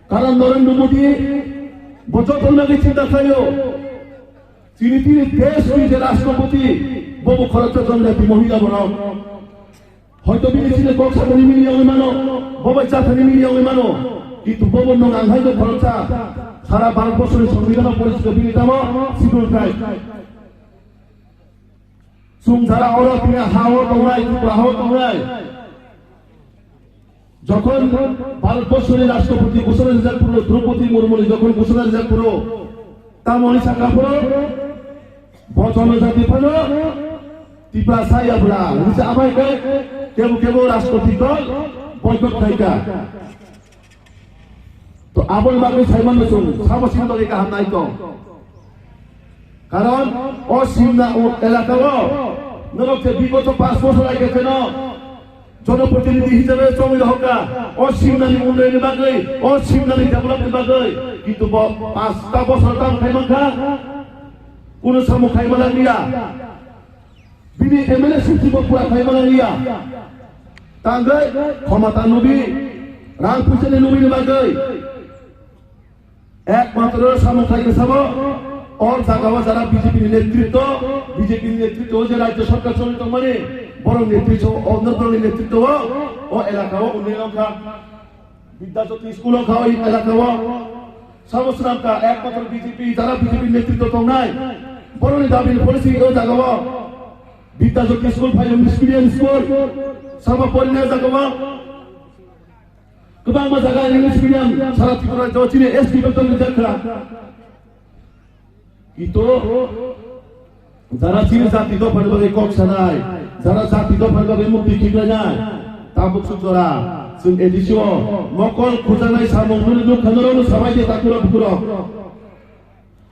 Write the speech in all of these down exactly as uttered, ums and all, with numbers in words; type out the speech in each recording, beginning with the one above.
Karon Narendra Modi bo joto nagwi chinta khlaio. Chini tini desh ni je Rashtrapati, bobo khoroksa jonjati mohila borok. Hoito bini chini kok sathani mili yongwi mano, bobo chathani mili yongwi mano. Kintu bobo nwng ang hai khoroksa sara Bharat borsoni songbidhano porishito bini tamo Scheduled Tribe. Chwng jara oro tini ha o tongnai, Tripura ha o tongnai. Jokhon Bharat borsoni Rashtrapati ghosona rijak phuru, Draupadi Murmuni jokhon ghosona rijak phuru, tamoni saka phuru, bo jonojati phano Tiprasa ya bwla, hinwi se amai khe kebo kebo Rashtrapati dol boycott khaikha. To aboni bagwi saimanno chwng, sabo chini bagwi kaham nai tong. Karon o Simna o elaka o norok je bigoto panch bosor age jeno jonoprotinidhi hisabe chongwi rohorkha, o Simnani unnayonni bagwi, o Simnani developni bagwi, kintu bo panchta bosor tamo khai mankha, kunu samung khai manliya. Bini M L A sukti bo pura khai manliya. Tangwi khomata lubi, rang puisani lubini bagwi. Ekmatro samung khai khe sabo, o jaga o jara B J P ni netritwo, B J P ni netritwo o je rajya sarkar choli tongmani, borok netritwo, o norokni netritwo o, o elaka o unnayona wngkha. Bidya Jyoti school o kha o elaka o. Sabo swnam kha ekmatro B J P, jara B J P netritwo tongnai. Borokni dabi ni policy o jaga o. Bidya Jyoti school phai English medium school. Sabo porina jaga o. Kwbangma jaga English medium sara Tripura rajyo chini S T beton ni jakha. Kintu jara chini jati dophani bagwi kok sanai, jara jati dophani bagwi mukti khiklainai, tabuk suk jora chwng A D C o mokol khujaknai samung nini nukha norokno sabai de takhurok bukhurok.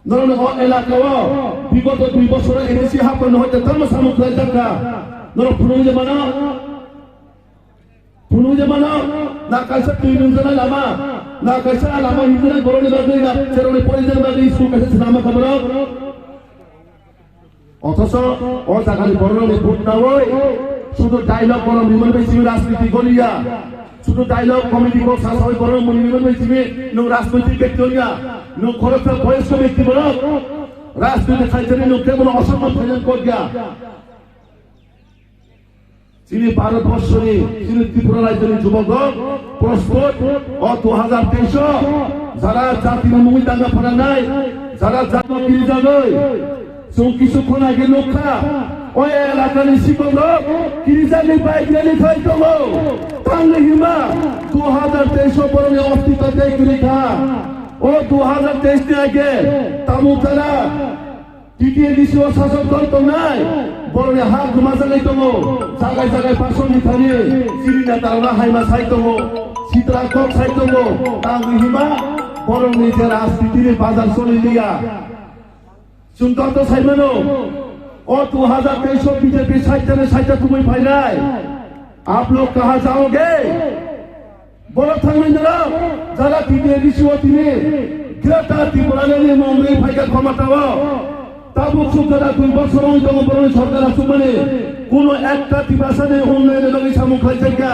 Norokno o elaka o bigoto dui bosoro A D C haphano hoite tamo samung khlaijak kha. Norok phunukjak mano. Phunukjak mano, na kaisa twi nungjaknai lama, na kaisa lama himjaknai borokni bagwi, na cherokni porijak bagwi school kaisa swnama kha borok. Othocho o jagani borokni vote naui sudu dialogue borom rimani bai simi rajniti goliya. Sudu dialogue committee kok sasaui borom muni rimani bai simi nwng rajnoitik bekti wngya. Nwng khoroksa boyosko bekti borok. Rajniti khaisani nwng kebono osomman khainani kokya. Chini Bharat borsoni, chini Tripura rajyoni jubokrok, prostot, o dui hajar teis o, jara jatini mungwi danga phanangnai, jara jatino kirijagwi, chwng kisu khona age nukha, o elakani sikokrok, kirijagwi bike rally khai tongo, tangwi hima, dui hajar teis o borokni ostitto tei kwrwi kha, o dui hajar teis ni age, tamo jara, T T A D C o sasok dol tongnai, borokni ha gwmajagwi tongo, jagai jagai pasoni thani, chini netarokno haima sai tongo, sitra kok sai tongo, tangwi hima borokni je rajnitini bazar choli liya. Chwng joto sai mano, o dui hajar teis o B J P saitani saita tubui phainai, aap log kaha jaoge? Borok thangwi norok jara T T A D C o tini Greater Tipraland ni mung rwi phaikha khomata o. Tabuk suk jara dui bosor wngwi tongo borokni sorkar achukmani. Kuno ekta Tiprasani unnayonni bagwi samung khlaijakya.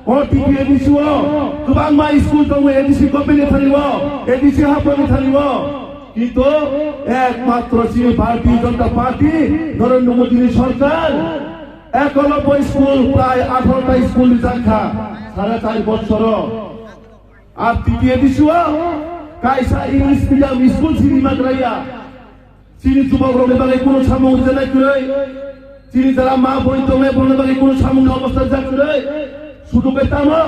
O T T A D C o kwbangma school tongo A D C government ni thani o, A D C haphangni thani o. Kintu ekmatro chini Bharatiya Janata Party, Narendra Modi ni sorkar. Ekoloboi school, prai atharo ta school rijak kha, sare char bochoro. Ar T T A D C o kaisa English medium school sini magraya. Chini jubok rokni bagwi kuno samung rijaknai kwrwi. Chini jara ma boi tongnai borokni bagwi kuno samung ni obostha rijak kwrwi. Sudu khe tamo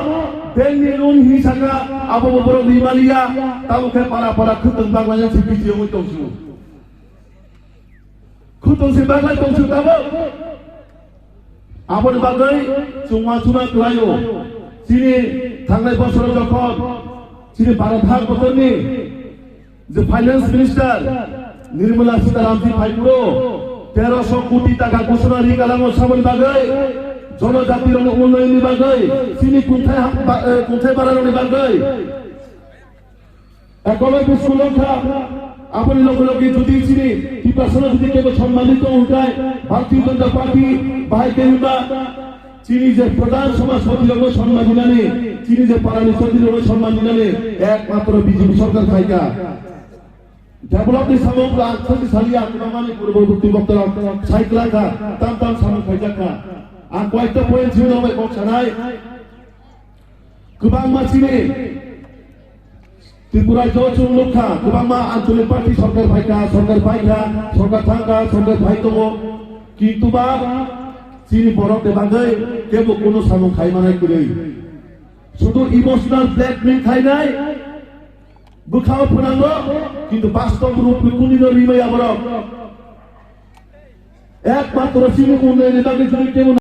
bank ni loan hinwi saka, abo bo borok rimaliya, tamo khe para para khwtwng baglaina se bisi wngwi tongsu. Khutungsi baglai tongsi tabuk. Aboni bagwi chwng uansukna kwlaio. Chini thangnai bosoro jokhon chini Bharat hak botorni je Finance Minister Nirmala Sitharamji phaiphuru teroso koti taka ghosona ri kalango saboni bagwi jonojatirokni unnayonni bagwi chini kungthai ha-, ba-, eh, kungthai bararokni bagwi Ekologni school wngkha, aboni loge loge jodi chini Tiprasano jodi kebo sonnani tong hwnkhe, Bharatiya Janata Party bahai khe hwnba, Chini je pradhan samajpati rokno sonman dinani, chini je parani sotri rokno sonman dinani, ekmatro B J P sorkar phaikha. Develop ni samung ang soti saliya, kwbangmani purbo bukti boktorok sai kwlangkha, tam tam samung khaijakha. Ang koyekta point simi nokbai kok sanai. Kwbangma chini Tripura jo chwng nukha, kwbangma ancholik party sorkar phaikha, sorkar phaikha, sorkar thangkha, sorkar phai tongo. Kintu ba chini borok de bagwi kebo kuno samung khai manai kwrwi. Sudu emotional blackmail khainai bwkhao phwnango, kintu bastob rup ni kuni no rimaya borok. Ekmatro chini unnayoni bagwi jodi kebo